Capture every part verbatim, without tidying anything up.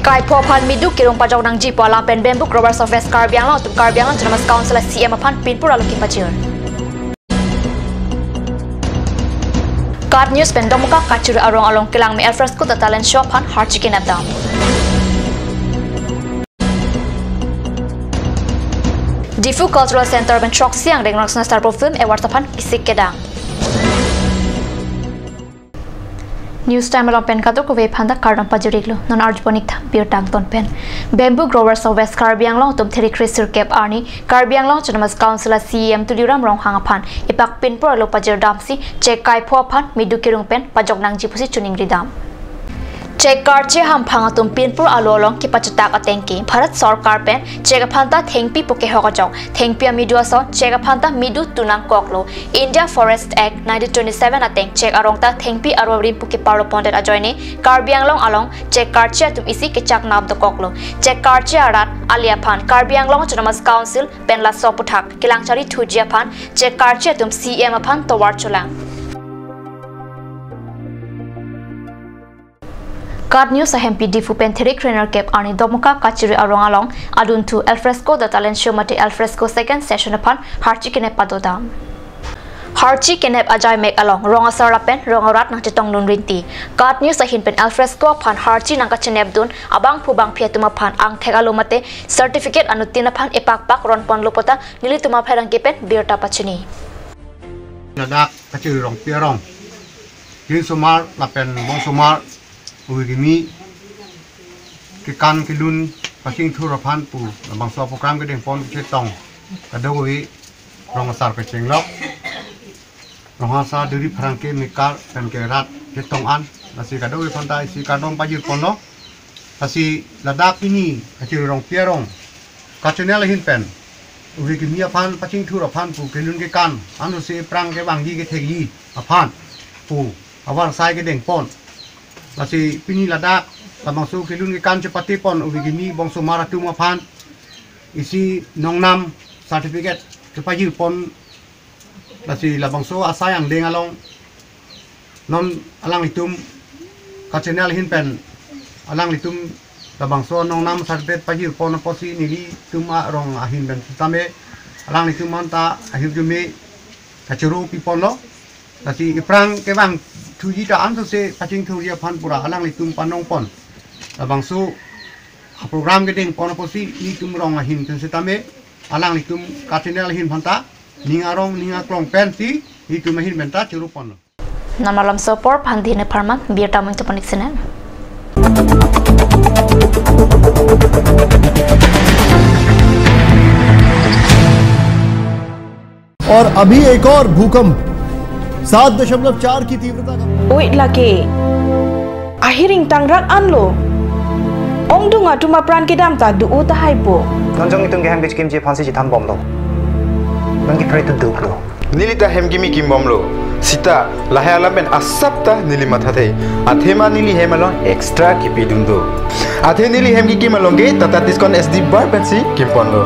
Kaipho aphan midu kerung pajok nangji pu alam pen Bamboo Growers of West Karbi Anglong atum Karbi Anglong Autonomous Council a C E M aphan pinpur alo kepajir. KAT News pen Domoka Kachuri arong along kelang me Alfresco The Talent Show aphan harchi kenep dam. Diphu Cultural Center pen throksi angreng Rangsina Sarpo Film Awards aphan kesik kedam. News Time along pen kadokave aphanta kardom pajir-iklo. Non arjuponik tha birta angton pen. Bamboo Growers of West Karbi Anglong atum tarik kre sirkep arni Karbi Anglong Autonomous Council a C E M Tuliram Ronghang aphan epak pinpur alo pajir damsi chek kaipho aphan midu kerung pen pajok nangji pusi choningri dam. Chek karche hamphang atum pinpur alo along kepachetak ateng ke Bharat Sorkar pen chek aphanta thengpi pu kehok ajok, thengpi amidu ason chek aphanta midu tu nangkoklo. India Forest Act nineteen twenty-seven ateng chek arong ta thengpi arvo rim pu keparlo pondet ajoine Karbi Anglong along chek karche atum isi kechak nap dokoklo. Chek karche arat ale aphan Karbi Anglong Autonomous Council pen laso aputhak kelang charli thuji aphan chek karche atum C E M aphan tovar cholang. KAT News ahempi Diphu pen tarik kre nerkep arni Domoka Kachuri arong along adunthu Alfresco The Talent Show mate Alfresco second session aphan harchi kenep pado dam. Harchi kenep ajai mek along rong asar lapen rong arat nangchetongdun rinti. KAT News ahin pen Alfresco aphan harchi nangkachenepdun abangphu bangphi atum aphan angthek alo mate certificate anuttin aphan epakpak ronponlo pu ta nelitum apherangke pen birta pachini. Ladak Kachuri Rongpi arong, Kingsomar lapen Bongsomar, Uwi Kimi, kekan kelun pachingthur aphan pu labangso program kedengpon kachetong kadokave rong asar kechenglok, rong asar duri pherangke mekar pen ke rat chetong an, lasi kadokave aphanta isi kardom pajirponlo. Lasi ladak pini Kachuri Rongpi arong KAT Channel ahin pen Uwi Kimi aphan pachingthur aphan pu kelun kekan ansi aphrang kevangji kethekji aphan pu avarsai kedengpon. Lasi pini ladak labangso kelun kekan chepatepon Uwi Kimi Bongsomar atum aphan isi nongnam certificate kepajirpon. Lasi labangso asai angdeng along non alanglitum KAT Channel ahin pen alanglitum labangso nongnam certificate pajirpon apotsi nelitum arong ahin pen sitame alanglitum aphanta ahirjume kachoro piponlo. Lasi aphrang kevangthuji ta ansose pachingthurji aphan pura alanglitum panongpon. Labangso aprogram kedengpon apotsi nelitum rong ahin pen sitame alanglitum KAT Channel ahin aphanta ning arong ning aklong pensi nelitum ahin penta choroponlo. Non malom so apor aphan dine pharman birta mung toponik senen. और अभी एक और भूकंप सात दशमलव चार की तीव्रता का। Oi lake. Ahiring tangrak anlo. Ongdung atum apran kedam ta do-o tahai po. Non jong itum kehem kechekimji aphansi chethanbomlo. Non kepre tu duklo. Neli ta hem kimi kimbomlo. Sita lahai alam pen asap ta neli mathathe. Athema neli hem along extra kipidun do. Athe neli hem kikim along ke Tata Tiscon S D bar pensi kimponlo.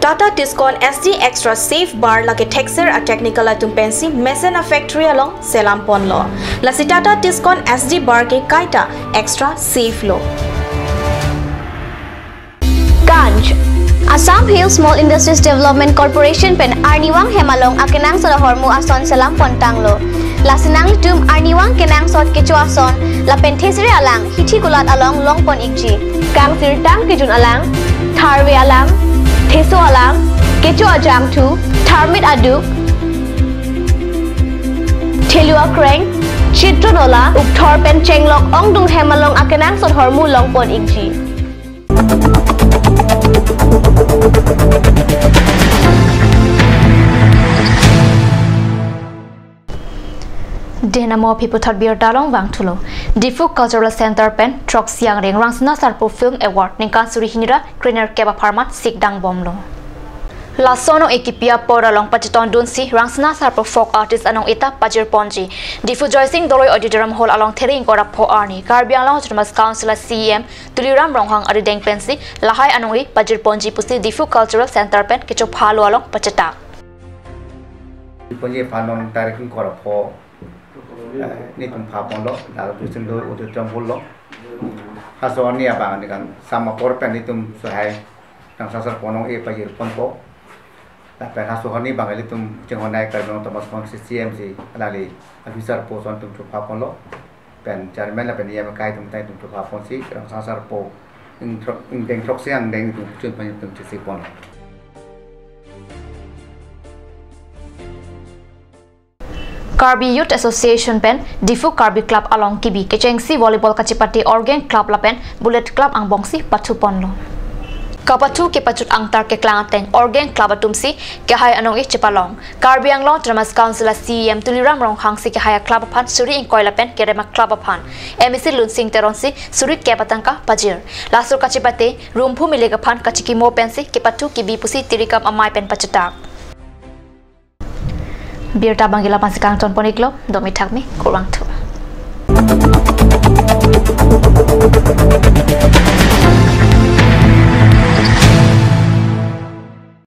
Tata Tiscon S D Extra Safe Bar lake thekser a-technical atum pensi mesen a-factory along selamponlo. Lasi Tata Tiscon S D bar ke kaita extra safe lo. Ganj. Assam Hill Small Industries Development Corporation pen arnivang hem along akenangsot ahormu ason selampon tanglo. Lasi nanglitum arnivang kenangsot kecho ason lapen thesere alang hithi kulat along longpon ikji. Kangsirtang kejun alang, tharve alang, theso alang, kecho ajangthu, tharmit aduk, thelu akreng, chitronola, ukthor pen chenglok ongdung hem along akenangsot hormu longpon ikji. Dena mo aphi puthot birta along vangthulo. Diphu Cultural Center pen throksi angreng Rangsina Sarpo Film Award ningkan suri hini ra krenerkep apharman sikdangbomlo. Laso anong-e kipi apor along pachetongdunsi Rangsina Sarpo folk artist anong-e ta pajirponji. Diphu Joysing Doloi Auditorium Hall along tarik ingkoi ra pho arni Karbi Anglong Autonomous Council a C E M Tuliram Ronghang arideng pensi lahai anong-e pajirponji pusi Diphu Cultural Center pen kechophalo along pachetak. Ponji aphan non tarik ingkoi ra pho, eh, nelitum phaponlo, ladak Joysing Doloi Auditorium Hall along. Halaso arni abang ni kan sam apor pen itum lahai Rangsang Sarpo non-e pajir ponpo. Lapen halaso arni abang ilitum chinghon-ai Karbi Anglong Autonomous Council C E M si alangli officer post atum chopha ponlo. Pen chairman lapen E M akai atum ta itum chopha ponsi Rangsang Sarpo ingthrok, ingdeng throksi angdeng itum chun pan itum chisi ponlo. Karbi Youth Association pen Diphu Karbi Club along kebi kechengsi volleyball kachepate Orgeng Club lapen Bullet Club angbongsi pathu ponlo. Kapathu kepachut angtar keklang ateng Orgeng Club atumsi kehai anong-e chepalong. Karbi Anglong Autonomous Council a C E M Tuliram Ronghang si kehai a club aphan suri ingkoi lapen kerem a club aphan M A C Lunsing Teron si suri kep atangka pajir. Laso kachepate Rumphu Milik aphan kachikimo pensi kepathu kebi pusi Tirikam amei pen pachitak. Birta abang ke la-an pensi kangton pon-iklo, domi thakmi, kurvangthu.